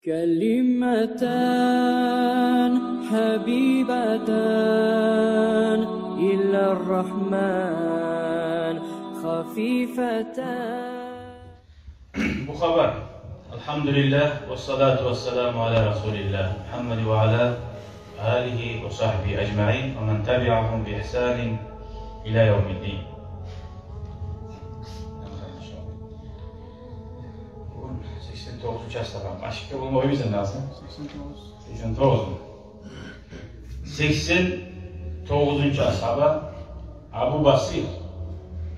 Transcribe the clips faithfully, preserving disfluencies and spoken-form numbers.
كلمتان حبيبتان إلى الرحمن خفيفتان. Бу хабар. الحمد لله والصلاة والسلام على رسول الله محمد وعلى آله وصحبه أجمعين ومن تبعهم بإحسان إلى يوم الدين. Бугюн сексен тогъузунчу асгьаба. Ашыкъгъа болмай къоймайсан, Назым? Сексен тогъуз. Сексен тогъузунчу. Сексен тогъузунчу асгьаба Абу Басир,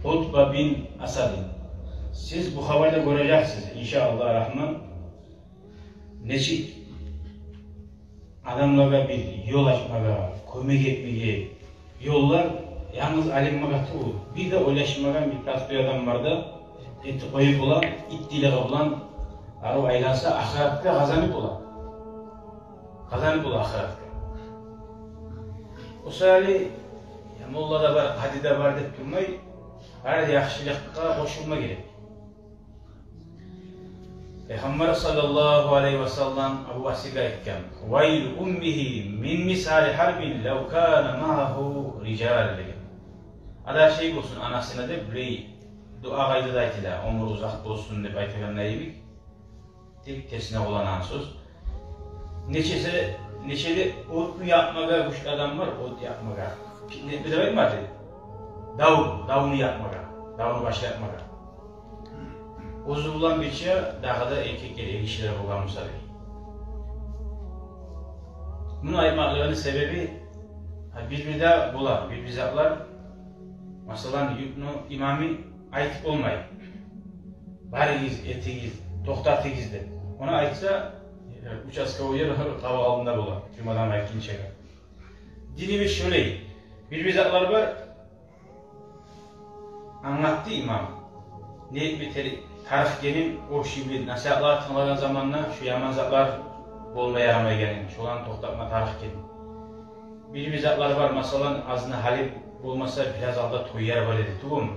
Утба бин Асадин. Сиз бу хабарда гёрежексиз, иншааллагь рагьман, нечик адамлагъа бир ёл ачмагъа, кёмек этмеге ёллар янгыз алимлеге тюгюл. Бир де ойлашмагъан бир простой адам бар да, этип къоюп бола, иттилиги булан арив айланса, ахыратгъа къазанып бола. Къазанып бола ахыратгъа. О саялы, я, молла да бар, къади де бар деп турмай, гьар яхшылыкъгъа къошулма герек. Пайхаммар саллаллагьу алайгьи ва саллам Абу Басирге айтгъан: ويل أمه من مثار حرب لو كان معه رجال, деген. Адашай болсун анасына деп, булай дуа къайдада айтыла, оьмюр узакъ болсун деп айтагъанда йимик. Тек терсине къуллангъан сёз. Нечесе, нече де отну якъмагъа гючлю адам бар, от якъмагъа. Питне этме деп айтмады. Дав, давну якъмагъа, давну башлатмагъа. Оьзю булан бирче дагъы да эркеклер, эргишилер болгъан буса дей. Муну айтмакълыгъыны себеби, гьа, бир-бирде бола, бир-бир затлар, масала, юртну имамы айтып болмай: «Барыгъыз, этигиз, токътатыгъыз», – деп. Ону айтса, э, участковый ер къабакъ алдында бола, жумадан къайтгъынчагъа. Динибиз шолай. Бир-бир затлар бар, англатды имам, не этме тарыкъ экенин, общий бир насигьатлар тынглагъан заманда шу яман затлар болма ярамай экенин, шоланы токътатма тарыкъ экенин. Бир-бир затлар бар, масала, азны гьалы болмаса, бираз алда той ер бар эди, тюгюлмю?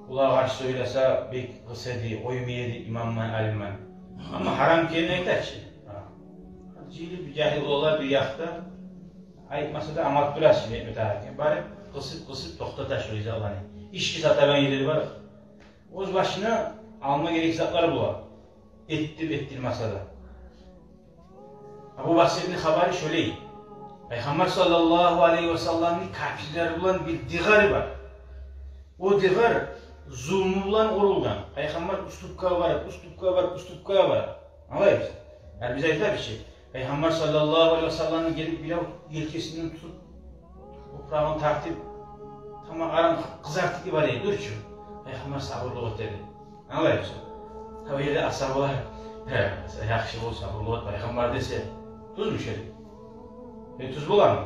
Олар къаршы сёйлесе, бек къыс эди, къоймай эди имамман, алимман. Амма гьарам экенин айта чы. Гьа. Жыйылып, бир жагьил уланлар бир якъда, айтмаса да, англатып турасы чы, не этме тарыкъ экенин. Барып, къысып-къысып токътата шо затланы. Ички сатагъан ерлери бар. Оьз башына алма герек затлар бола, этдир-этдирмесе де. Абу Басирни хабары шолай. Пайхаммар саллаллагьу алайгьи ва салламны капирлер булан бир дыгъары бар. О дыгъар зулму булан къурулгъан. Пайхаммар уступкагъа барып, уступкагъа барып, уступкагъа барып. Англаймысыз? Яни биз айтабыз чы, Пайхаммар саллаллагьу алайгьи ва салламны гелип бирев елкесинден тутуп, опурагъын тартып, тамагъын къызартып йибере дюр чю. Пайхаммар сабурлукъ этеди. Англаймысыз? Гьа, о ерде асгьабалар: «Гье, яхшы бол, сабурлукъ эт, Пайхаммар», – десе, тюзмю шо? Э, тюз боламы?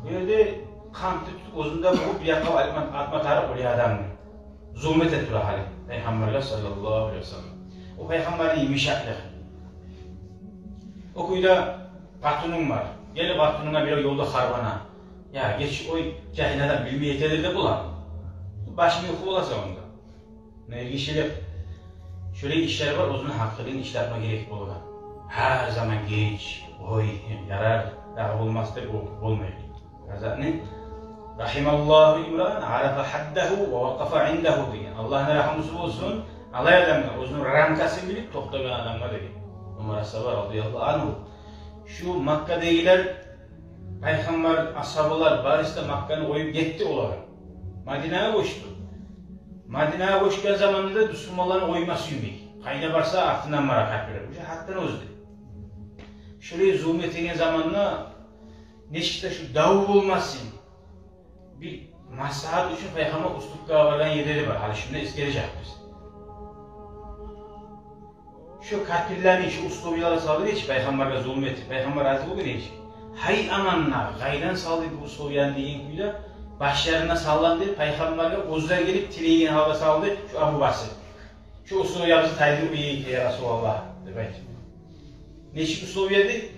Бу ерде къамчы тутуп, оьзюн де бугъуп, бир якъгъа алып атма тарыкъ бола адамны. Зулму эте тура гьали Пайхаммаргъа саллаллагьу алайгьи ва саллам. О Пайхаммарны йымышакълыгъы. О кюйде къатынынг бар. Гелип къатынынга бирев ёлда харбана: «Я, геч, ой, жагьил адам, билмей этедир», – деп боламы? Башынг юху боласан онда. Муна эргишилик, шолай ишлер бар, оьзюню гьакъылын ишлетме герек болагъан. Гьар заман геч, ой, ярар, дагъы болмас деп о болмай. Гьазатны: «رحم الله امرأ عرف حده ووقف عنده», – деген. Аллагьны рагьмусу болсун алай адамгъа, оьзюню рамкасын билип токътагъан адамгъа, деген Умар асгьаба радияллагьу ангьу. Шу Маккадагъылар, Пайхаммар, асгьабалар барысы да Макканы къоюп гетди олар. Мадинагъа гёчдю. Мадинагъа гёчген заманда да бусурманланы къойма сюймей. Къайда барса, артындан бара капирлер. Уже гьатдан озду. Шолай зулму этеген заманда нечик де шу дав болмасын, бир маслагьат учун Пайхаммар уступкагъа баргъан ерлери бар. Гьали шунда эсгережекбиз. Шо капирлени шо условиялар салды нечик, Пайхаммаргъа зулму этип, Пайхаммар рази болгъан нечик. Гьай аман, къайдан салды бу условияны деген кюйде, башларына салгъан деп, Пайхаммаргъа оьзлер гелип тилейген гьалда салды шо Абу Басир. Шо условиябызны тайдырып къояйыкъ, я Расулаллагь, деп айтып. Нечик условия эди?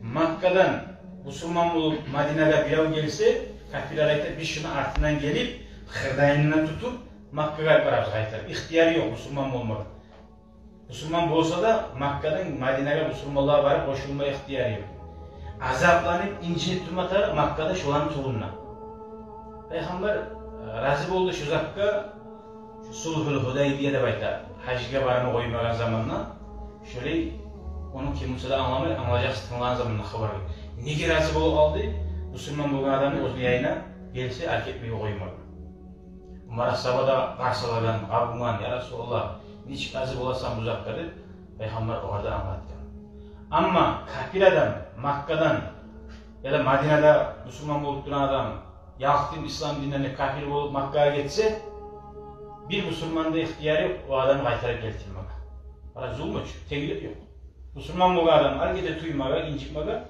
Маккадан бусурман болуп Мадинагъа бирев гелсе, капирлер айта: «Биз шуну артындан гелип, хырдайындан тутуп, Маккагъа алып барабыз», – къайтарып. Ихтияры ёкъ бусурман болмагъа. Бусурман болса да, Маккадан Мадинагъа бусурманлагъа барып къошулма ихтияры ёкъ. Азапланып, инжинип турма тарыкъ Маккада шоланы тюбюнде. Пайхаммар, э, рази болду шу затгъа, шу Сулгьул Гьудайбия деп айта, гьажгъа барма къоймагъан заманда, шолай, ону ким буса да англамай, англажакъсыз тынглагъан заманда хабар. Неге рази болуп къалды? Бусурман болгъан адамны оьзюню янына гелсе, алып гетмеге къоймагъан. Умар асгьаба да къарсалагъан, къабугъан: «Я Расулаллагь, нечик рази боласан бу затгъа?» — деп, Пайхаммар огъар да англатгъан. Амма капир адам Маккадан яда Мадинада бусурман болуп тургъан адам, ялкъдым ислам дининден деп капир болуп Маккагъа гетсе, бир бусурман да ихтияры ёкъ о адамны къайтарып гелтирмеге. Къара, зулму чу, тенглик ёкъ. Бусурман болгъан адам алып гете тюймеге, инжитмеге,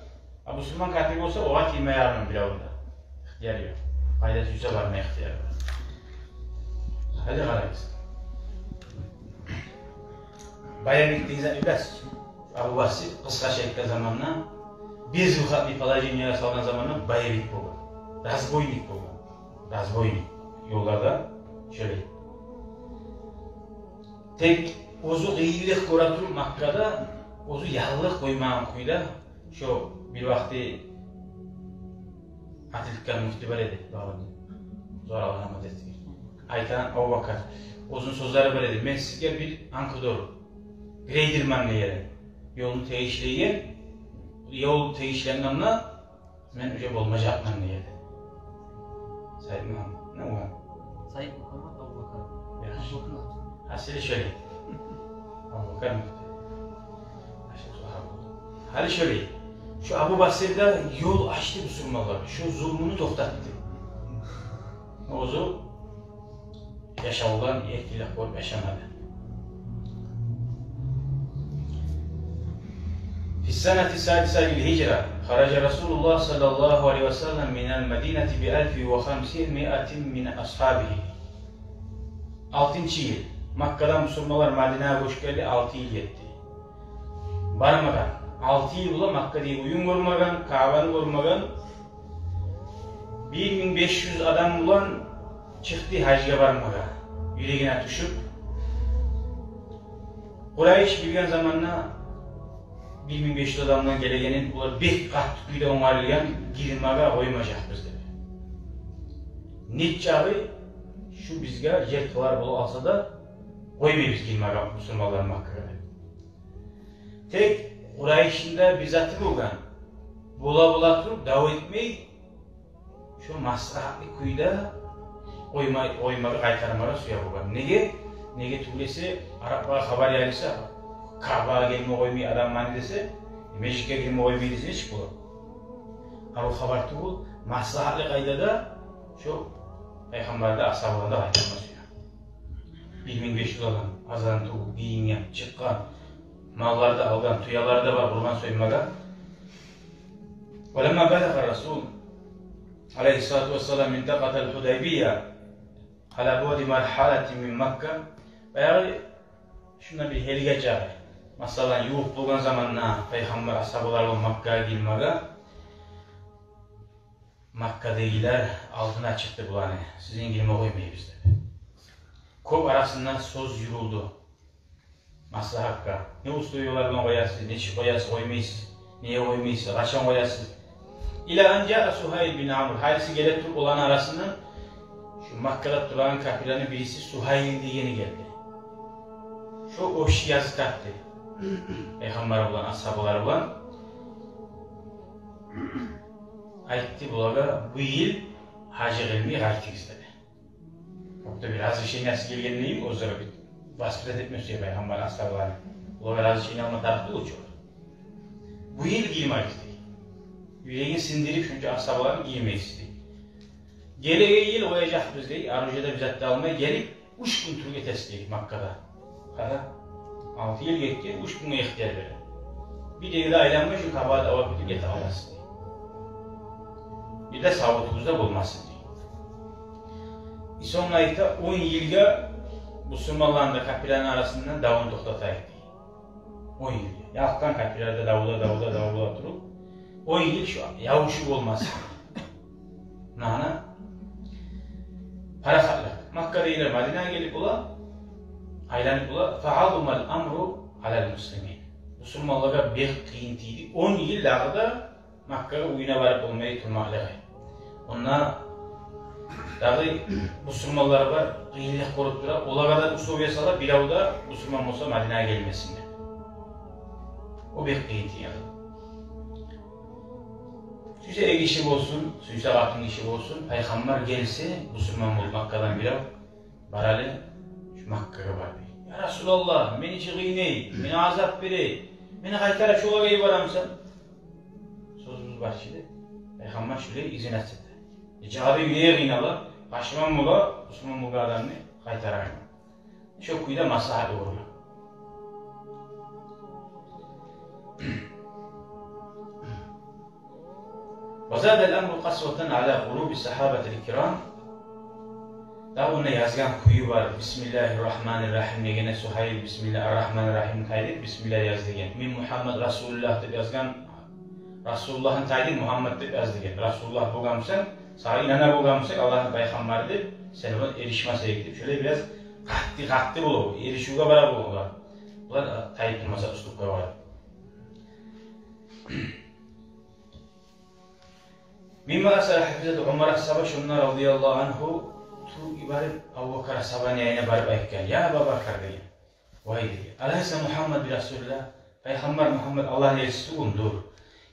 а бусурман капир болса, огъар тийме ярамай биревню де. Ихтияры ёкъ. Къайда сюйсе барма ихтияры бар. Гьали къарайыкъ. Боевик деген зат билесиз. Абу Басир, къысгъача айтгъан заманда, безвыходный положениеге салгъан заманда боевик болгъан. Разбойник болгъан. Разбойник. Ёлларда шолай. Тек оьзю къыйынлыкъ гёре туруп Маккада, оьзю яллыкъ къоймагъан кюйде, шо бир вакъти атылгъан муфти бар эди, бабаны, зор Аллагь рагьмат этсин. Айтгъан Абубакар, оьзюню сёзлери бар эди: «Мен сизге бир анкудор, грейдермен», — деген. Ёлну тегишлейген, ёл тегишленгенде, «Мен уже болмажакъман», — деген. Сайыт Мугьаммат. Не болгъан? Сайыт Мугьаммат Абубакар. Яхшы. Абубакар. Гьасили шолай. Абубакар муфти. Гьали шолай. Шу Абу Басир де ёл ачды бусурманлагъа. Шу зулмуну токътатды. Оьзю яшавлан эркинлик болуп яшамады. في السنة السادسة للهجرة خرج رسول الله صلى الله عليه وسلم من المدينة بألف وخمسمائة من أصحابه. Алтынчы йыл. Маккадан бусурманлар Мадинагъа гёчгенли алты йыл гетди. Бармагъан. Алты йыл бола Маккадагъы уьюн гёрмеген, Каабаны гёрмеген. Бир минг беш юз адам булан чыкъды гьажгъа бармагъа, юрегине тюшюп. Къурайыш билген заманда бир минг беш юз адам булан гелегенин, булар бек къатты кюйде онгарылгъан, гирмеге къоймажакъбыз деп. Нечакъы шу бизге жертвалар болуп алса да, къоймайбыз гирмеге бусурманлар Маккагъа деп. Тек Къурайышны да бир заты болгъан, бола-бола туруп дав этмей, шо маслагьатлы кюйде къоймай, къоймагъа, къайтармагъа сюе болгъан. Неге? Неге тюгюл эсе, араплагъа хабар яйылса, Каабагъа гелме къоймай адам мени десе, межитге гирме къоймай десе, нечик бола? А бу хабар тюгюл, маслагьатлы къайдада шо Пайхаммар да, асгьабалар да къайтарма сюе. Бир минг беш юз адам, аздан тюгюл, гийинген, чыкъгъан, маллар да алгъан, тюелер де бар къурбан соймагъа. ولما بلغ الرسول عليه الصلاة والسلام منطقة الحديبية على بعد مرحلة من مكة. Баягъы шунда бир гьелиге чакъы, масала, ювукъ болгъан заманда Пайхаммар асгьабалар булан Маккагъа гирмеге, Маккадагъылар алдына чыкъды буланы: «Сизин гирме къоймайбыз», — деп. Кёп арасында сёз юрюлдю маслагьатгъа. Не условиялар булан къоясыз, нечик къоясыз, къоймайсыз, неге къоймайсыз, къачан къоясыз? إلى أن جاء سهيل بن عمرو. Гьариси геле туруп, оланы арасындан шу Маккада турагъан капирлени бириси Сугьайл дегени гелди. Шо общий языкъ тапды Пайхаммар булан, асгьабалар булан. Айтды булагъа: «Бу йыл гьажгъа гелмей къайтыгъыз», — деди. О да бир разрешениясы гелгендейин, оьзлер бир воспитать этме сюе Пайхаммар асгьабаларын. Олар разрешение алма тарыкъ тюгюл чю. «Бу йыл гирмегиз», — дей. Юрегин сындырып шунча асгьабаларын: «Гирмегиз», — дей. «Гелеген йыл къояжакъбыз», — дей. Оружие де, бир зат да алмай гелип, уьч гюн туруп гетесиз, дей, Маккада. Къара, алты йыл гетген, уьч гюнге ихтияр бере. Бир ерге де айланмай, шу Каабагъа таваф этип гете аласыз, дей. Бир де савутугъуз да болмасын, дей. И сонг айта: «Он йылгъа бусурманланы да, капирлени арасында давну токътатайыкъ», — дей. Он йылгъа. Ялкъгъан капирлер де давда, давда, давда туруп, он йыл шу явушув болмасын. Нана? Парахатлыкъ. Маккадагъылар Мадинагъа гелип бола, айланып бола. فعظم الأمر алал муслимин. Бусурманлагъа бек къыйын тийди. Он йыл дагъы да Маккагъа уьюне барып болмай турмакълыгъы. Онда дагъы бусурманлар бар, къыйынлыкъ гёрюп тура. Олагъа да условия сала, бирев де бусурман болса Мадинагъа гелмесин деп. О бек къыйын тийген. Сюйсе эр гиши болсун, сюйсе къатын гиши болсун, пайхаммар гелсе, бусурман болуп Маккадан бирев, баралы шу Маккагъа бар дей. Я Расулаллагь, мени чи къыйнай, мени азап бере, мени къайтарып шолагъа йиберемисен? Сёзюбюз бар чы деп, пайхаммар шулай изин этсе де. Нече адам юреги къыйнала, пашман бола, бусурман болгъан адамны къайтарагъан. Шо кюйде маслагьат уьйренген. Ва зада ал-амру къасватан ала къулуби ссагьабатил кирам. Дагъы онда язгъан кюю бар. Бисмиллагьир рагьманир рагьим дегенде, Сугьайл бисмиллагьир рагьманир рагьим тайдыр, бисмиллагь яз деген. Мин Мугьаммад расулуллагь деп язгъан, Расулуллагьны тайдыр, Мугьаммад деп яз деген. Расулуллагь болгъан бусанг, сагъа инана болгъан бусакъ, Аллагьны пайхаммары деп, сен огъар эришмес эдинг деп. Шолай бираз къатты, къатты бола, эришивге бара бола. Булар тайып турмаса, уступкагъа барып. Мимма арсала Гьафизату Умар асгьаба, шонда радияллагьу ангьу туруп йиберип, Абубакар асгьабаны янына барып айтгъан: «Я Абабакар, – деген, – вай, – деген, – алайса Мугьаммад бирасулиллагь? Пайхаммар Мугьаммад Аллагьны элчиси тюгюлмю? Дюр.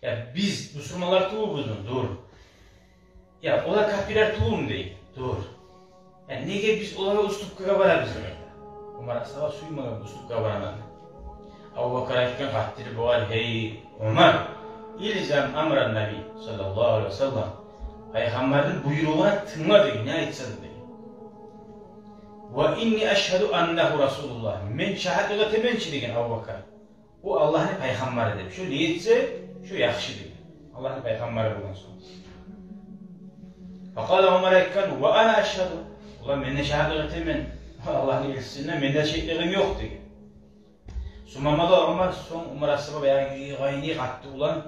Я биз бусурманлар тюгюлбюзмю? Дюр. Я олар капирлер тюгюлмю? – дей. – Дюр. Я неге биз олагъа уступкагъа барабыз?» – деген. Умар асгьаба сюймеген уступкагъа бармагъа. Абубакар айтгъан къаттырып бугъар: «Гьей Умар, илзам амран наби саллаллагьу алайгьи ва саллам, пайхаммарны буйругъуна тынгла, – деген, – не айтса да», – деген. «Ва инни ашгьаду аннагьу расулуллагь. Мен шагьатлыкъ этемен чи, – деген Абубакар, – о Аллагьны пайхаммары деп. Шо не этсе, шо яхшы, – деген, – Аллагьны пайхаммары болгъан сонг». Факъала, Умар айтгъан: «Ва ана ашгьаду. Валлагь, мен де шагьатлыкъ этемен, Аллагьны элчисине мен де шеклигим ёкъ», – деген. Сумма мада Умар, сонг Умар асгьаба баягъы юреги къайнай къатты булан,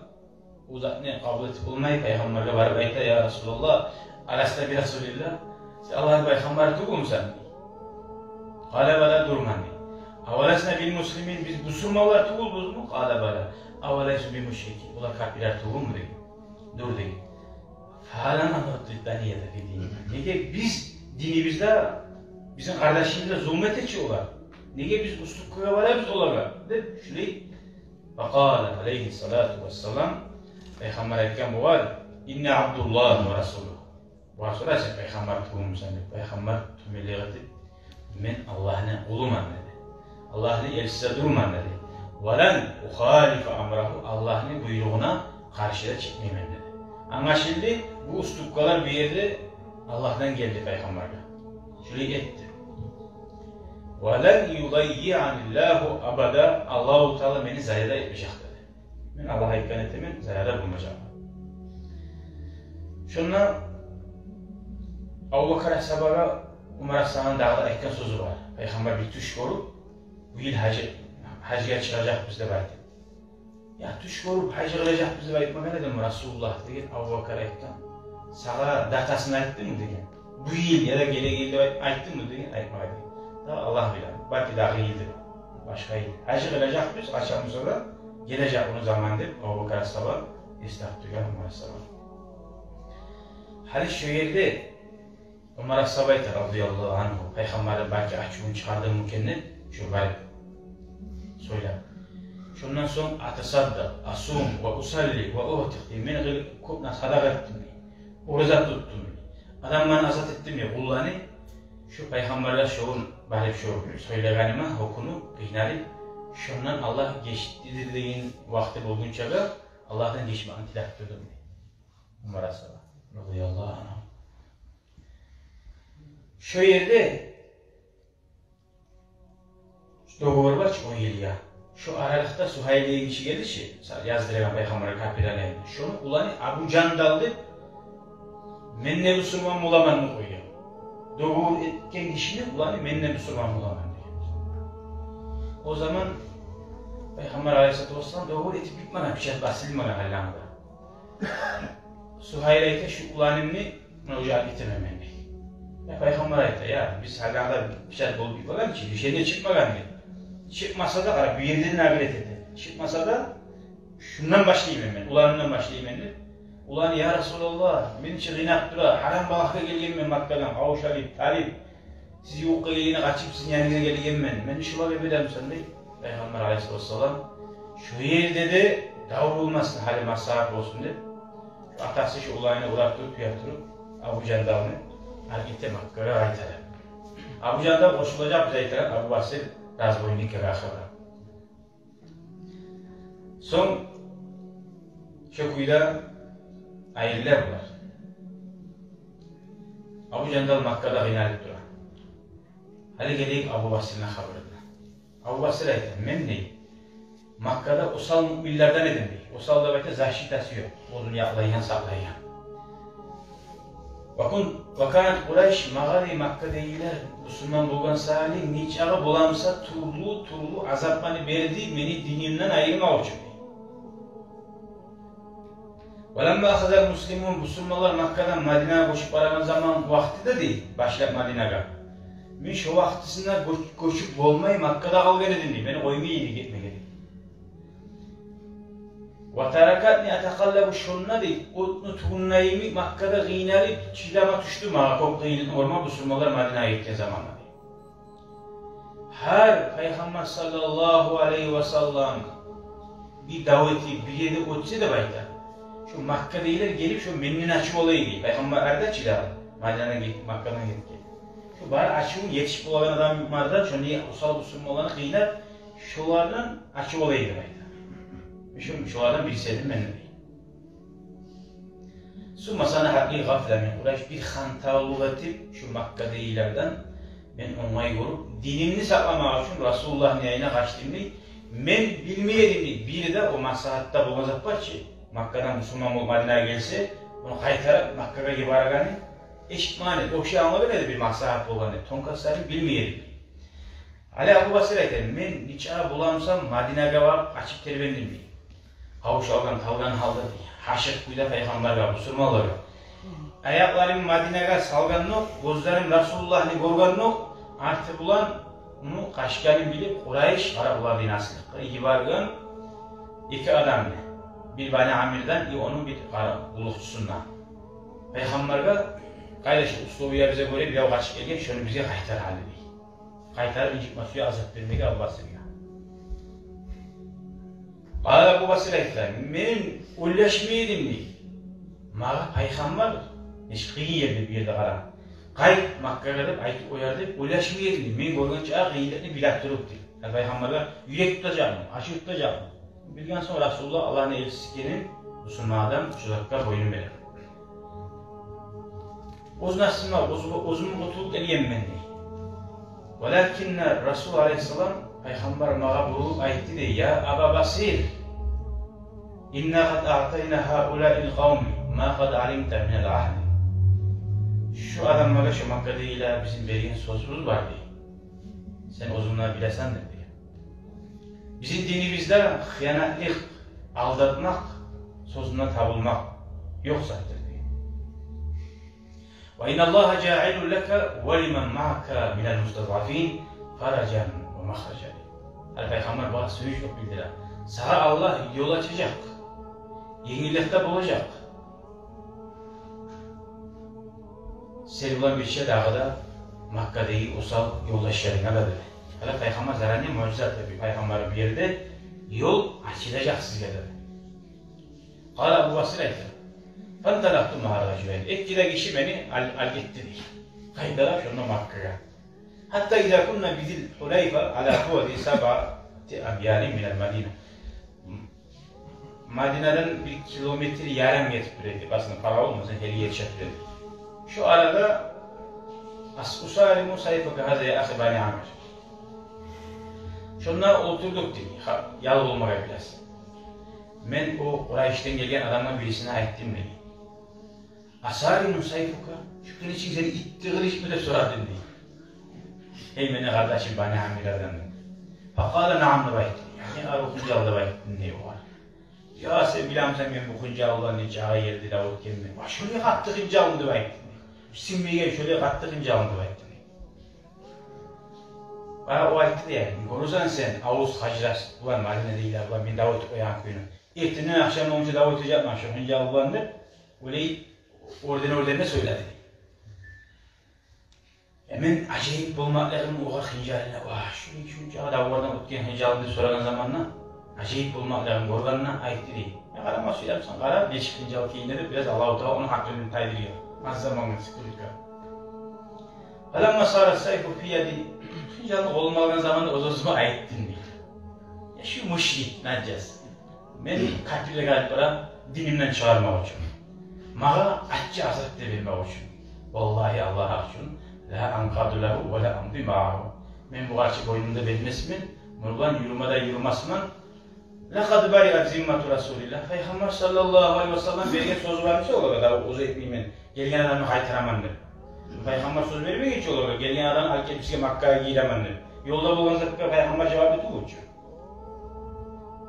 бу затны къабул этип болмай, пайхаммаргъа барып айта: «Я Расулаллагь, аласта бирасулиллагь, сен Аллагьны пайхаммары тюгюлмюсен?» «Къала бала, дюрмен», – дей. «Аваласна бил муслимин, биз бусурманлар тюгюлбюзмю?» «Къала бала». «Авалайсу бил мушрикин, олар капирлер тюгюлмю?» – деген. «Дюр», – деген. «Фагьал лана данияту фи динина. Неге биз динибизде, бизин къардашыбызгъа зулму эте чи олар? Неге биз уступкагъа барабыз олагъа?» – деп шулай. Факъала алайгьи ссалату ва ссалам, пайхаммар айтгъан бугъар: «Инни абдуллагьи ва расулугьу». «Бугъар сорай, сен пайхаммар тюгюлмюсен?» – деп. Пайхаммар тюбелек этип: «Мен Аллагьны къулуман, – деди, – Аллагьны элчиси дюрмен, – деди. – Ва лан ухалифа амрагьу, Аллагьны буйругъуна къаршы да чыкъмайман», – деди. Англашылды, бу уступкалар бу ерде Аллагьдан гелди пайхаммаргъа. Шулай этди. «Ва лан юдаййианиллагьу абада, Аллагьу Таала мени зая да этмежек», – деди. «Мен Аллагь айтгъанны этемен, зая да болмажакъман». Шонда Абубакар асгьабагъа Умар асгьабаны дагъы да айтгъан сёзю бар. Пайхаммар бир тюш гёрюп, бу йыл гьажгъа, гьажгъа чыгъажакъбыз деп айтып. «Я, тюш гёрюп, гьажгъа чыгъажакъбыз деп айтмагъан эдим, Расулуллагь», – деген. Абубакар айтгъан: «Сагъа датасын айтдыммы?» – деген. «Бу йыл яда гелеген йыл деп айтдыммы?» – деген. «Айтмагъан эдим». «Дагъы Аллагь биле, балики, дагъы йылдыр, башгъа йыл. Гьажгъа чыгъажакъбыз, къачан буса да гележек ону заманы», – деп Абубакар асгьаба эс тапдыргъан Умар асгьабаны. Гьали шо ерде Умар асгьаба айта, радияллагьу ангьу, пайхаммар балики ачувун чыгъардымы экен деп, шо барып сёйлеп. Шондан сонг: «Атасаддакъ, асум ва усалли ва уътикъ», – дей. «Мен къыл-, кёп на-, садакъа этдим, – дей, – ораза тутдум, – дей. – Адамланы азат этдим, – дей, – къулланы». Шо пайхаммаргъа шогъун барып шо сёйлегениме гьёкюнюп, къыйналып, шондан Аллагь гечдирдир деген вакъти болгъунчагъа Аллагьдан гечмекни тилеп турдум, – дей Умар асгьаба, радияллагьу ангьу. Шо ерде договор бар чы он йылгъа. Шо аралыкъда Сугьайл деген гиши гелди чи, са-, яздырагъан пайхаммаргъа капирлени. Шону уланы Абу Жандал деп, «Мен де бусурман боламан» деп къойгъан. Договор этген гишини уланы «Мен де бусурман боламан» деген. О заман пайхаммар алайгьиссалату вассалам договор этип битмеген, печать басылмагъан гьалланда. Сугьайл айта: «Шу уланымны муна уже алып гетемен мен», – дей. Я пайхаммар айта: «Я, биз гьалланда печать болуп битмеген чи, решение чыкъмагъан», – дей. Чыкъмаса да, къара, бу ерден наглет эте. Чыкъмаса да, шундан башлайман мен, уланымдан башлайман деп. Уланы: «Я Расулаллагь, мени чи къыйнап тура, гьарам балагьгъа гелгенмен Маккадан, къавуш алып, талып. Сиз ювукъгъа гелгенде къачып, сизин яныгъызгъа гелгенмен. Мени шулай эбедемсен», — дей. Пайхаммар алайгьиссалату вассалам: «Шо ерде де дав болмасын, гьали маслагьат болсун», — деп. Атасы шо уланын урап туруп, тюеп туруп, Абу Жандалны гьаракат эте Маккагъа къайтара. Абу Жандал къошулажакъ, биз айтагъан, Абу Басир разбойникге къаршы. Сонг шо кюйде айрыла булар. Абу Жандал Маккада къыйналып тура. Гьали гелейик Абу Басирни хабарына. Абу Басир айта: «Мен, — дей, — Маккада осал муъминлерден эдим», — дей. Осал деп айта, защитасы ёкъ, оьзюн якълайгъан, сакълайгъан. «Ва кун-, ва канат Къурайш магъа, — дей, — Маккадагъылар бусурман болгъан саялы, нечакъы боламса, тюрлю-тюрлю азапланы берди мени динимден айырмакъ учун», — дей. «Ва ламма ахазал муслимун, бусурманлар Маккадан Мадинагъа гёчюп барагъан заман вакътиде, — дей, — башлап Мадинагъа, мен шо вакътисинде гёч-, гёчюп болмай, Маккада къалгъан эдим, — дей, — мени къоймай эди гетмеге», — дей. «Ва таракатни атакъаллабу», — шонда, дей, отну тюгюнде йимик Маккада къыйналып чыдама тюшдю магъа, кёп къыйынлыкъны гёрме бусурманлар Мадинагъа гетген заманда, дей. Гьар Пайхаммар саллаллагьу алайгьи ва саллам бир дав этип, бир ерде оьтсе деп айта, шо Маккадагъылар гелип, шо менден ачув алай эди. Пайхаммар арада чыдагъан, Мадинадан гет-, Маккадан гетген. Шо бары ачуву етишип болагъан адамлардан, шону осал бусурманланы къыйнап, шолардан ачув алай эди деп айта. Шо, шолардан бириси эдим мен, дей. «Сумма санагьатли гъафла мин Къурайш», бир хантавлукъ этип, шо Маккадагъылардан мен онгай гёрюп, динимни сакъламакъ учун Расулуллагьны янына къачдым, дей. Мен билмей эдим, дей, бири де о маслагьатда болгъан зат бар чы, Маккадан бусурман болуп Мадинагъа гелсе, ону къайтарып Маккагъа йиберегенни эшитмеген эдим, вообще англамагъан эдим бир маслагьат болгъанны, тонкостарын билмей эдим, дей. Гьали Абу Басир айта: «Мен нечакъы боламса Мадинагъа барып къачып тербендим, — дей. — Къавуш алгъан, талгъан гьалда, — дей, — гьашыкъ кюйде Пайхаммаргъа, бусурманлагъа. Аякъларым Мадинагъа салгъандокъ, гёзлерим Расулуллагьны гёргендокъ, арты булан ону къачгъанын билип, Къурайш, къара, булар дин аслыкъгъа йиберген эки адамны, бир Бани Амирден, и ону бир, къара, къуллукъчусундан. Пайхаммаргъа къайда шо условиябызгъа гёре бирев къачып гелген, шону бизге къайтар гьали», — дей. Къайтарып инжитме сюе, азап бермеге Абу Басирге. Къала Абу Басир айта: «Мен ойлашмай эдим, — дей, — магъа Пайхаммар, нечик къыйын ерде, бу ерде къара, къайт Маккагъа деп айтып къояр деп ойлашмай эдим, — дей, — мен гёрген чакъы къыйынлыкъны биле туруп», — дей. «Гьали Пайхаммаргъа юрек тутажакъмы, ачув тутажакъмы? Билген сонг Расулуллагь Аллагьны элчиси экенин, бусурман адам шо затгъа боюн берер. Оьз напсым, оьз, оьзюм къутулуп гелгенмен», — дей. «Валакинна Расул алайгьиссалам, Пайхаммар магъа бурулуп айтды, — дей, — я Аба Басир, инна къад аътайна гьаулаил къавми ма къад алимта минал агьди. Шу адамлагъа, шу Маккадагъылагъа бизин берген сёзюбюз бар, — дей. — Сен оьзюнг де билесен», — деп, дей. «Бизин динибизде хыянатлыкъ, алдатмакъ, сёзюнде табылмакъ ёкъ затдыр», — дей. «Ва инналлагьа жаилун лака ва лиман маъака минал мустазъафин фаражан ва махража», — дей. Гьали Пайхаммар бугъар сююнч этип билдире: «Сагъа Аллагь ёл ачажакъ, енгиллик де болажакъ сен булан бирче дагъы да Маккадагъы осал ёлдашларынга да», — деди. Гьали Пайхаммар заранее муъжизат этди, Пайхаммар бу ерде ёл ачылажакъ сизге, деди. Къала Абу Басир айта: «Фанталакъту маъа ражулайн». Эки де гиши мени ал-, алып гетди, дей, къайтарып шонда Маккагъа. «Гьатта иза кунна би Зил Гьулайфа ала буъди сабъати амялин минал Мадина». Мадинадан бир километр ярым гетип тура эди, къасына паравул, масала, гьали етише тура эди. Шо арада ас-, «Усалиму сайфака гьаза я ахи Бани Амир». Шонда олтурдукъ, дей, гьа, ял болмагъа бираз. Мен о Къурайшдан гелген адамгъа бирисине айтдым, дей: «Асалиму сайфука, шу къылычынг сени итти къылычмы?» — деп сорадым, дей. «Гьей, мени къардашым Бани Амирден», — деп. «Факъала наъам», — деп айтды. «Яни, арив хынжал», — деп айтдым, дей, огъар. «Я, сен билемисен, мен бу хынжал булан нече ерде де оьтгенмен?» «Ва, шолай къатты хынжалмы?» — деп айтдым. «Сынмайгъан шолай къатты хынжалмы?» — деп айтдым. О айтды дей: «Гёресен сен, Авс, Хазраж булан, Мадинадагъылар булан мен дав этип къоягъан кюйню. Эртенден ахшам болгъунча дав этежекмен шо хынжал булан», — деп, олай орден-орден де сёйледи. Э, мен ажайып болмакълыгъым огъар хынжалына, вагь, шуну шунча давлардан оьтген хынжалым деп сорагъан заманда, ажайып болмакълыгъын гёргенде айтды дей: «Я, къарама сюе бусанг, къара, нечик хынжал экенин», — деп, бираз Аллагьу Таала ону гьакъылын тайдыргъан. Аз заманны сыкъылыкъгъа. «Фаламма сара сайфу фи яди», хынжалны къолума алгъан заманда оьз-оьзюме айтдым дей: «Я, шу мушрик, нажас, мени капирлеге алып бара динимден чыгъармакъ учун, магъа аччы азап да бермек учун. Валлагьи, Аллагь гьакъ учун, ла анкъаду лагьу ва ла амди магьагьу. Мен бугъар чы бойнумну да бермесмен, муну булан юрюме де юрюмесмен. Лакъад бариат зиммату Расулиллагь». Пайхаммар саллаллагьу алайгьи ва саллам берген сёзю бар эсе олагъа, дав оьзю этмеймен, гелген адамны къайтараман деп. Пайхаммар сёз бермеген чи олагъа, гелген адамны алып гелип бизге Маккагъа гийиремен деп. Ёлда болгъан затгъа пайхаммар жавап этип болчу.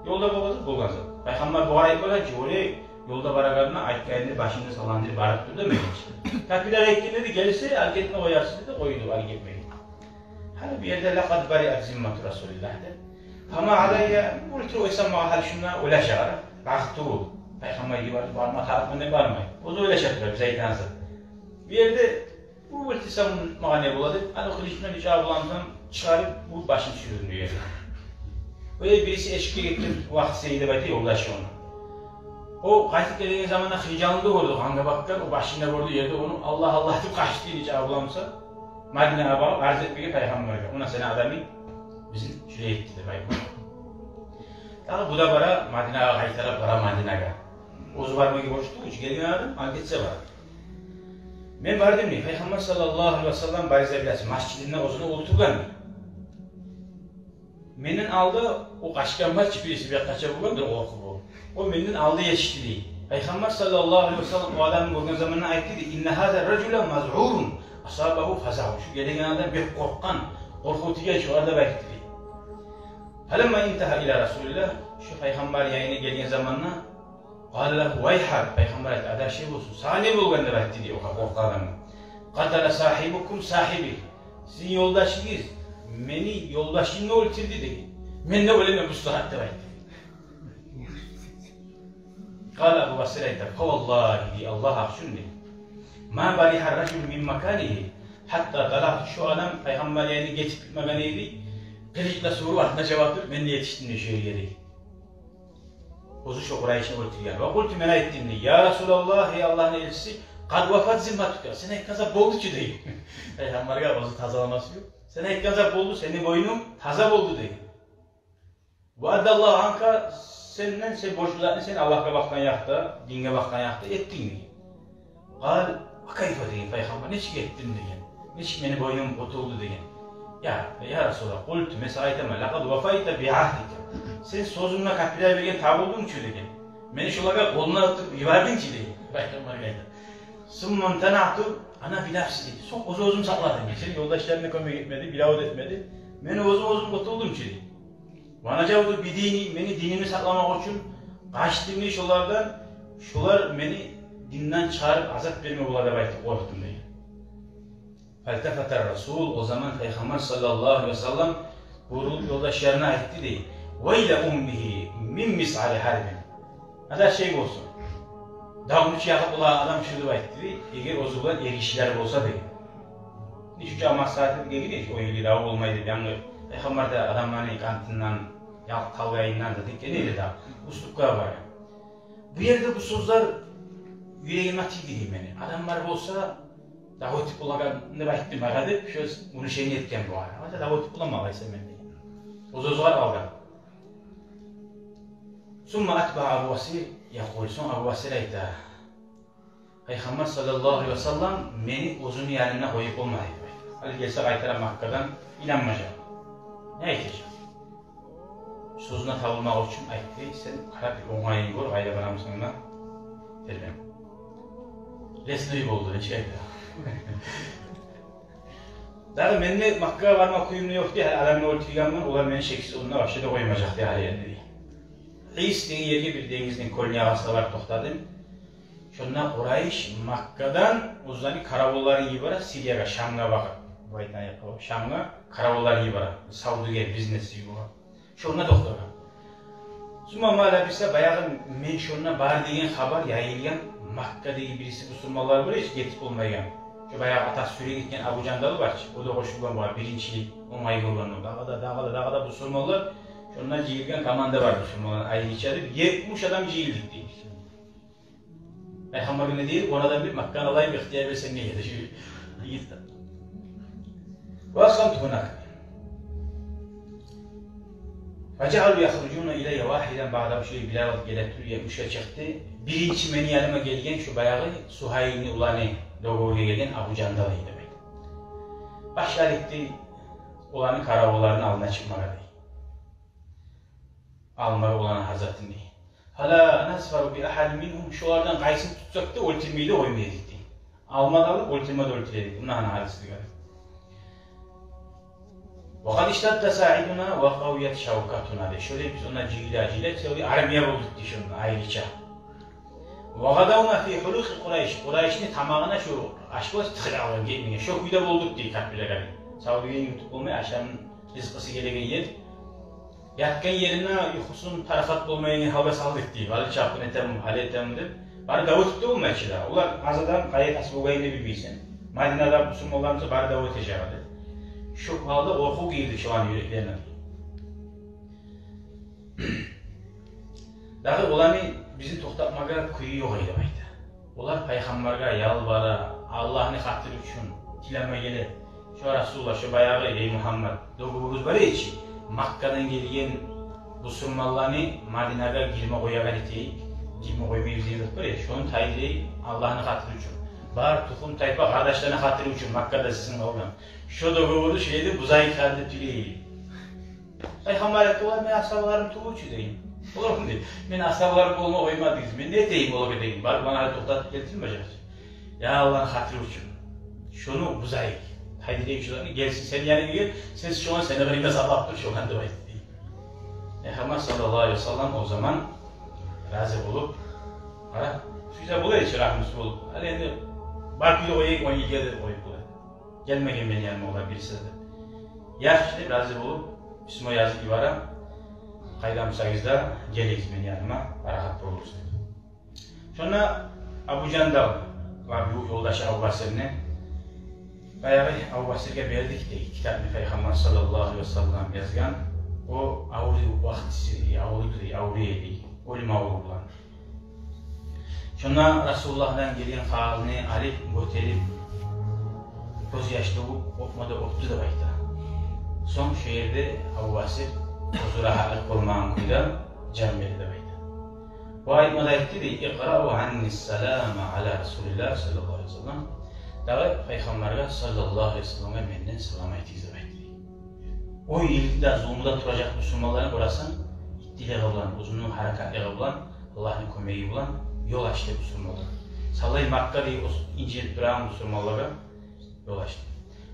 Ёлда болгъан зат болгъан зат. Пайхаммар бугъар айтмагъан чы, олай ёлда барагъанда айтгъанны башында салгъандыр, барып тур демеген чи. Капирлер айтгъан эди, гелсе алып гетме къоярсыз деди, къойду, алып гетмеди. Гьали бу ерде «Лакъад бариат зиммату Расулиллагь» деп. «Фама алайя», бу тюгюл эсе магъа гьали шунда ойлаша къара. Багъып тюгюл, пайхаммар йиберип барма тарыкъман деп бармай. Оьзю ойлаша тура, биз айтгъан зат. Бу ерде бу билтисам магъа не бола деп, аны къылычымдан бир чакъы буламсам чыгъарып, бу башын сюрдюм деген. Оьзю бириси эшикге гетген вакътиси эди деп айта ёлдашы ону. О къайтып гелген заманда хынжалын да гёрдю, къангъа батгъан, о башын да гёрдю ерде ону, Аллагь, Аллагь деп къачды, бир чакъы буламса Мадинагъа багъып арз этмеге пайхаммаргъа. Муна сени адамынг бизин шулай этди деп айтып. Дагъы бу да бара Мадинагъа, къайтарып бара Мадинагъа. Оьзю бармагъа борчлу тюгюл чю, гелген адам алып гетсе бара. Мен бардым дей, пайхаммар саллаллагьу алайгьи ва саллам, барыгъыз да билесиз, межитинде оьзюню олтургъан. Менден алда о къачгъан бар чы, бириси бир къача болгъандыр къоркъуп о. О менден алда етишди дей. Пайхаммар саллаллагьу алайгьи ва саллам о адамны гёрген заманда айтды дей: «Инна гьаза ражула мазъурун асабагьу фазаъун». Шу гелеген адам бек къоркъгъан, къоркъув тийген шогъар деп айтды дей. Фаламма интагьа ила Расулиллагь, шу пайхаммар янына гелген заманда, къала лагьу: «Вайгьак», пайхаммар айтды, адаши болсун, сагъа не болгъан деп айтды дей о къоркъгъан адамгъа. «Къатала сагьибукум сагьиби». Сизин ёлдашыгъыз мени ёлдашымны оьлтюрдю деген. Мен де оьлемен бу сагьат деп айтды. Къала Абу Басир айта: «Фаваллагьи», дей, Аллагь гьакъ учун дей, «ма баригьа ражулун мин маканигьи гьатта талагьту». Шу адам пайхаммар янына гетип битмеген эди, къылычны сувуруп артына чабып туруп, мен де етишдим дей шу ерге дей. Оьзю шо Къурайышны оьлтюрген. «Ва къулту», мен айтдым дей: «Я Расулаллагь, гьей Аллагьны элчиси, къад вафат зимматука, сен айтгъан зат болду чу», — дей. Пайхаммаргъа оьзю тазаламасы ёкъ. «Сен айтгъан зат болду, сени бойнунг таза болду», — дей. «Ва аддаллагьу анка», сенден, сен борчлу затны сен Аллагьгъа бакъгъан якъда, динге бакъгъан якъда этдинг дей. «Къала: ва кайфа», — деген пайхаммар, «нечик этдинг?» — деген. «Нечик мени бойнум къутулду?» — деген. «Я, я Расулаллагь, къулту, мен сагъа айтаман, лакъад вафайта би агьдика. Сен сёзюнгню, капирлеге берген, табулдунг чу», — деген. «Мени шолагъа къолуна тутуп йибердинг чи», — деген. Пайхаммаргъа айта. «Сумма имтанаъту ана би нафси», — деген. «Сонг оьз-оьзюм сакъладым. Сени ёлдашларынг да кёмек этмеди, бирев де этмеди. Мен оьзюм оьзюм къутулдум чу», — деген. «Ва нажавту би дини», мени динимни сакъламакъ учун къачдым дей шолардан, шолар мени динден чыгъарып азап берме бола деп айтып къоркъдум дей. Фалтафата Расул, о заман пайхаммар саллаллагьу алайгьи ва саллам бурулуп ёлдашларына айтды дей: «Вайла уммигьи мин мисъари гьарбин». Адаши болсун, давну чу якъып болагъан адам шу деп айтды дей, эгер оьзю булан эргишилер болса дей. Нече чакъы маслигьат этген эди, о йылы дав болмай деп, янгы пайхаммар да адамланы къантындан, ялкъ талгъайындан да тикген эди дав. Уступкагъа баргъан. Бу ерде бу сёзлер юрегиме тийди дей мени. Адамлар болса, дав этип болагъан деп айтдым магъа деп, шо сёз муну шени этген бугъар. Амма дав этип боламан къайсы мен деген. Оьз-оьзюне къалгъан. Сумма атбагьа Абу Басир якъул, сонг Абу Басир айта: «Пайхаммар саллаллагьу алайгьи ва саллам мени оьзюню янына къоюп болмай. Гьали гелсе къайтарам Маккадан, инанмажакъ. Не этежек?» Сёзюне табулмакъ учун айтды: «Сен къарап бир онгайын гёр, къайда барамысан да, тербен». Лесной болду, нечик айта. Дагъы менде Маккагъа барма кююм де ёкъ дей, гьали адамны оьлтюргенмен, олар мени шексиз онда вообще де къоймажакъ дей гьали энди дей. Къыйыс деген ерге, бир денгизни кёлню ягъасына барып токътадым. Шонда Къурайыш Маккадан оьзлени каравулларын йибере Сириягъа, Шамгъа багъып. Бу айтгъан якъгъа, Шамгъа. Каравуллар йибере, савдюгер, бизнес йибере. Шонда токътагъан. Сумма ма лабиса, баягъы мен шонда бар деген хабар яйылгъан, Маккадагъы бириси бусурманлар бар эди, гетип болмайгъан. Шо баягъы атасы сюйреп гетген Абу Жандал бар чы, о да къошулгъан бар, биринчи онгай болгъан о. Дагъы да, дагъы да, дагъы да бусурманлар, шонда жыйылгъан команда бар бусурманлар, айрыча деп, етмиш адам жыйылдыкъ дей. Пайхаммар не дей? Он адам бир Макканы алайым, ихтияр берсенг не эди шу йигитге. Ва акъамту гьунака. Фажаалу яхружуна илайя вагьидан баъда, шо бирер вакъти геле туруп, етмишге чыкъды. Биринчи мени яныма гелген шо баягъы Сугьайлны уланы, договоргъа гелген Абу Жандал эди деп айта. Башлар этди оланы каравулларыны алдына чыкъмагъа дей. Алмагъа оланы гьазатын дей. Фала назфару би агьадин мингьум, шолардан къайсын тутсакъ да оьлтюрмей де къоймай эдик дей. Алма да алып, оьлтюрме де оьлтюре эдик. Муна гьана гьадис дегени. Ва къад иштадда саидуна ва къавият шавкатуна дей. Шолай биз онда жыйыла-жыйыла, целый армия болдукъ дей шонда, айрыча. Ва гъадавна фи гьулукъи Къурайш. Къурайшны тамагъына шо аш бола тыгъылып алгъан гетмеге. Шо кюйде болдукъ дей капирлеге. Савдюгер ютуп болмай, ашамны ризкъысы гелеген ер. Ятгъан ерине юхусун парахат болмайгъан гьалгъа салдыкъ дей. Гьали чапгъын этеми, гьали этеми деп. Бары дав этип де болмай чы да. Олар аз адам, къайда тас болгъанын да билмейсен. Мадинада бусурманлар буса бары дав этежек эди. Шо гьалда къоркъув гирди шоланы юреклерине. Дагъы оланы бизин токътатмагъа кюю ёкъ эди деп айта. Олар пайхаммаргъа ялбара, Аллагьны хатири учун тилеме геле: «Шо Расулуллагь, шо баягъы, эй Мугьаммад, договорубуз бар эди чи, Маккадан гелген бусурманланы Мадинагъа гирме къоягъан этейик, гирме къоймайбыз деген зат бар эди, шону тайдырайыкъ Аллагьны хатири учун. Бар тухум-тайпа, къардашланы хатири учун Маккада сизин къалгъан. Шо договорну шулай бузайыкъ гьали деп тилей эди». Пайхаммар айтды: «Олар мени асгьабаларым тюгюл чю», — деген. «Олар, — дей, — мени асгьабаларым болма къоймадыгъыз. Мен не этейим олагъа?» — деген. «Бар, мени гьали токътатып гелтирме жагъы». «Я Аллагьны хатири учун, шону бузайыкъ. Гьайда, — дей, — шоланы гелсин сени янынгъа, гел, сен шону, сени къырыйынгда сакълап тур шоланы», — деп айтды дей. Пайхаммар саллаллагьу алайгьи ва саллам о заман рази болуп, къара, шулай бола эди чи, рагьмусуз болуп. Гьали энди бар кюйде къояйыкъ, ону иги де къоюп бола эди. Гелмеген мени яныма олар бириси де. Яхшы деп рази болуп, письмо язып йибере: «Къайда бусагъыз да, гелигиз мени яныма, парахат болугъуз», — деп. Шонда Абу Жандал ва бу ёлдашы Абу Басирни, баягъы Абу Басирге бердик дей китапны, Пайхаммар саллаллагьу алайгьи ва саллам язгъан. О авруй вакътиси, авруй, авруй эди, оьлюм аврув булан. Шонда Расулуллагьдан гелген халны алып, гётерип, гёз яш тёгюп, оьпме де оьпдю деп айта. Сонг шо ерде Абу Басир оьзю рагьатлыкъ болмагъан кюйде жан берди деп айта. Бу айтма да айтды дей: «Икърау анни салама ала Расулиллагь саллаллагьу алайгьи ва саллам. Дагъы Пайхаммаргъа саллаллагьу алайгьи ва салламгъа менден салам айтыгъыз», — деп айтды дей. О йылда зулмуда туражакъ бусурманланы гёресен, иттилиги булан, оьзюню гьаракатлыгъы булан, Аллагьны кёмеги булан ёл ачды бусурманлагъа. Савлай Маккада о инжинип турагъан бусурманлагъа ёл ачды.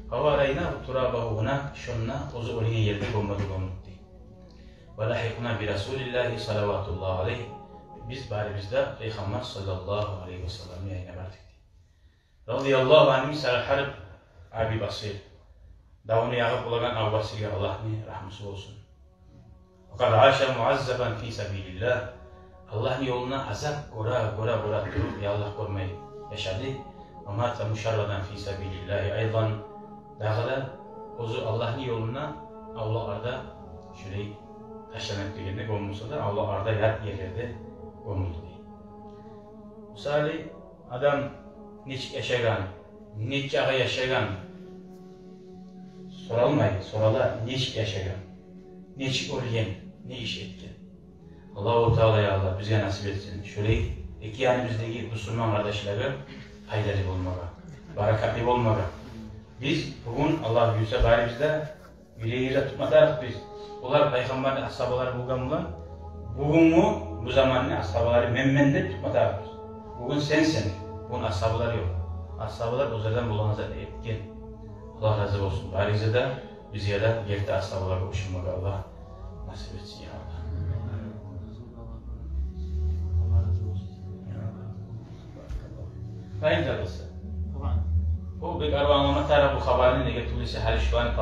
Фаварайна турабагьу гьунак, шонда оьзю оьлген ерде гёмме де гёмдюк дей. Ва лагьикъна би Расулиллагьи салаватуллагьи алайгьи. Биз барыбыз да Пайхаммар саллаллагьу алайгьи ва салламны янына бардыкъ дей. Радияллагьу ангьу мисал гьарб Аби Басир. Давну ягъып болагъан Абу Басирге Аллагьны рагьмусу болсун. Ва къад аша муаззабан фи сабилиллагь. Аллагьны ёлунда азап гёре, гёре, гёре туруп, яллакъ гёрмей яшады. Ва мата мушаррадан фи сабилиллагьи айдан. Дагъы да оьзю Аллагьны ёлунда авлакъларда шулай ташланып дегенде гёмюлсе де, авлакъларда, ят ерлерде гёмюлдю дей. Мисали, адам нечик яшагъан, нечакъы яшагъан соралмай, сорала нечик яшагъан, нечик оьлген, не иш этген. Аллагьу Таала, я Аллагь, бизге насип этсин шолай эки яныбыздагъы бусурман къардашлагъа пайдалы болмагъа, баракатлы болмагъа. Биз бугюн, Аллагь буюрса, барыбыз да юрегибизде тутма тарыкъбыз. Олар Пайхаммарны асгьабалары болгъан булан, бугюнгю бу заманны асгьабалары мен, мен деп тутма тарыкъбыз. Бугюн сен, сен, бугюн асгьабалар ёкъ. Асгьабалар оьзлерден болагъан затны этген. Аллагь рази болсун барыгъыздан да, бизге де герти асгьабалагъа къошулмагъа Аллагь насип этсин, я Аллагь. Къайда къалса? О бек арив англама тарыкъ бу хабарны, неге тюгюл эсе гьали шуланы